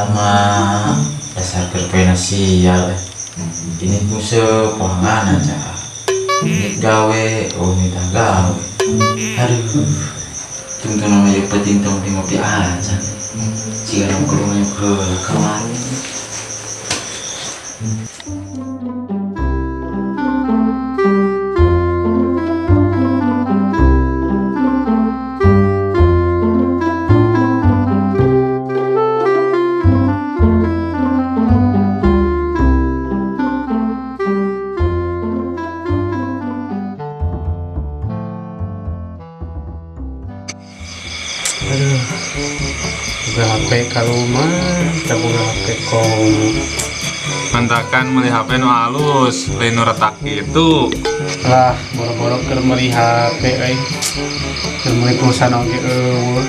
Alamak, dasar kerpena sial. Ini puse pohangan aja. Ini gawe, oh ini tak gawe. Aduh, tunggu namanya penting tong ngopi aja. Jika kamu keluarnya ke warung. Aduh, buka HP kalau mah, kita buka HP kong. Mantakan beli HP nu halus, lain nu retak gitu. Lah, boro-boro keur meuli HP euy. Keur meuli pulsa oge eueuh.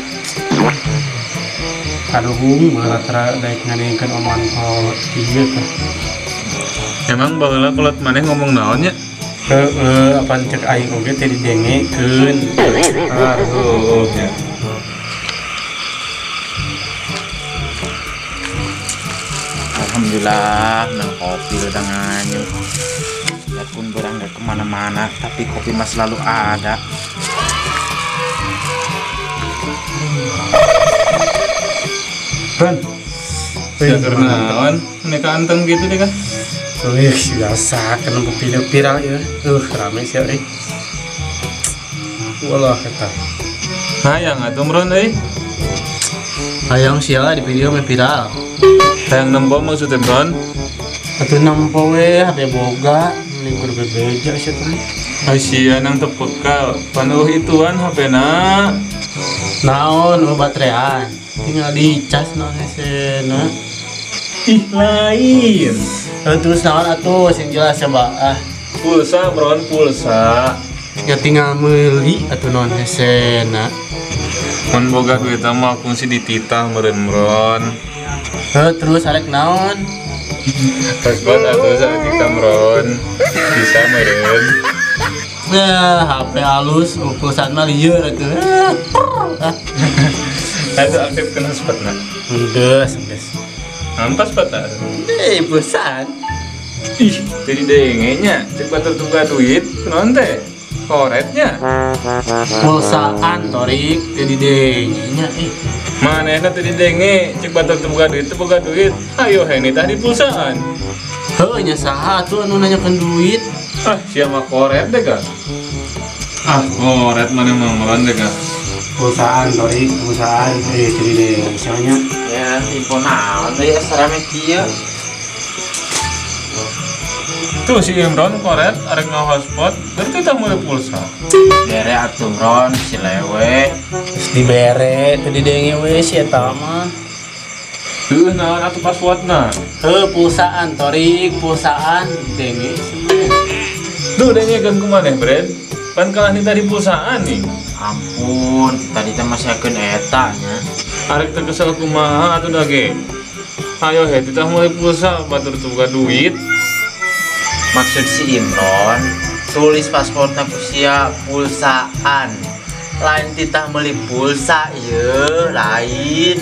Kaduhung meula tara daek ngadengkeun omongan kolot kieu teh. Emang baheula kolot maneh ngomong naon nya? Heeh, apaan cek aing oge teh didengekeun. Aduh, nya. Alhamdulillah, nang kopi udah nganyut. Biarpun barang nggak kemana-mana, tapi kopi mah selalu ada. Ron, ya karena ini kanteng gitu deh kan? Wih, biasa, kena video viral ya. Rame sih, eh. Walah kata. Hayang atuh Ron euy. Hayang sial di video mah viral. Hayang nempo maksudnya Ron? Atuh nempo we HP boga, mending kudu bebeja sia teh. Sia nang teu pekal, panuh ituan HP-na. Naon eueuh baterean, tinggal dicas naon hesena. Ih, lain. Terus naon atuh sing jelas coba ah. Pulsa Ron, pulsa. Ya tinggal meuli atuh naon hesena. Mun boga duit mah kungsi dititah meureun Ron. Terus arek naon? Hotspot atuh saeutik Ron. Bisa meureun. Nah, HP halus, pulsaan mah lieur atuh. Atuh aktifkeun hotspotna. Geus, geus. Ampas patah. Eh, pulsaan. Ih, jadi dengenya cek batur tuga duit, kunaon teh? Koretnya. Pulsaan torik jadi dengenya ih. Manehna teu didenge, cek batur teu boga duit, teu boga duit. Ayo heni tadi pulsaan. Heuh nya saha atuh anu nanyakeun duit? Ah, sia mah koret deh kan. Ah, koret maneh mah meron deh kan. Pulsaan torik, pulsaan jadi denge nya. Ya, info naon deui asa rame kieu. Tuh si Imron koret arek nga-hotspot, berarti tah meuli pulsa. Bere atuh Ron, si lewe. Geus dibere teu didenge we si eta mah. Heuh naon atuh passwordna? Heuh pulsaan torik, pulsaan denge semua. Tuh dengekeun ku maneh, Bren. Pan kalah ni tadi pulsaan nih. Ampun, tadi teh masyakeun eta nya. Arek teu kesel kumaha atuh da ge. Ayo he titah meuli pulsa batur teu boga duit. Maksud si Imron, tulis pasportna ku sia pulsaan. Lain titah meuli pulsa ieu, lain.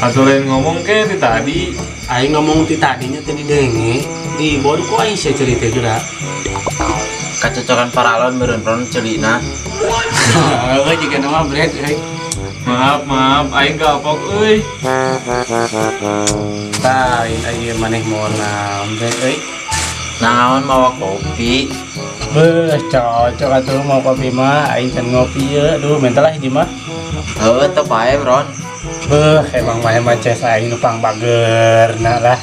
Atuh lain ngomong ke ti tadi. Aing ngomong ti tadinya teh didenge, di bodo ku aing sia cerita juga. Kacocokan paralon meureun Ron ceulina. Heuh jiga mah bret euy. Maaf, maaf, aing kapok euy. Tah, aing maneh moal naon teh euy. Naon mawa kopi? Beuh, cocok atuh mau kopi mah, aing can ngopi ye. Aduh, menta lah hiji mah. Heuh, teu bae, Ron. Beuh, emang maneh mah ces aing nu pangbageurna lah.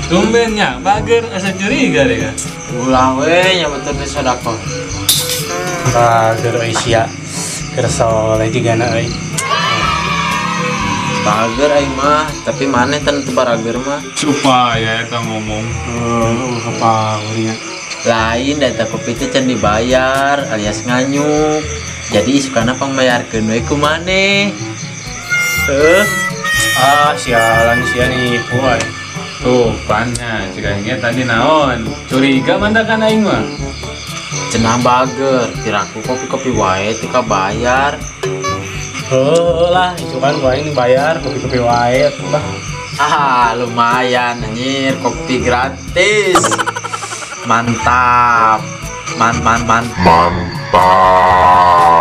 Tumben nya, bager asa curiga deh kan. Ulah we nya betul teh sedekah. Bager euy sia. Keur soleh jigana euy. Bager aing mah, tapi maneh teu barager mah. Supaya eta ngomong. Heuh, apa nya. Lain da eta kopi teh can dibayar alias nganyuk. Jadi isukana pangmayarkeun we ku maneh. Heuh. Ah, sialan sia nipu aing. Tuh, pannya cek aing ge tadi naon? Curiga mantakan aing mah. Cenah bager, tiraku kopi-kopi wae teu kabayar. Heuh lah, itu kan gua ini bayar kopi-kopi wae atuh lah. Ah, lumayan anjir, kopi gratis. Mantap. Man man man. Mantap.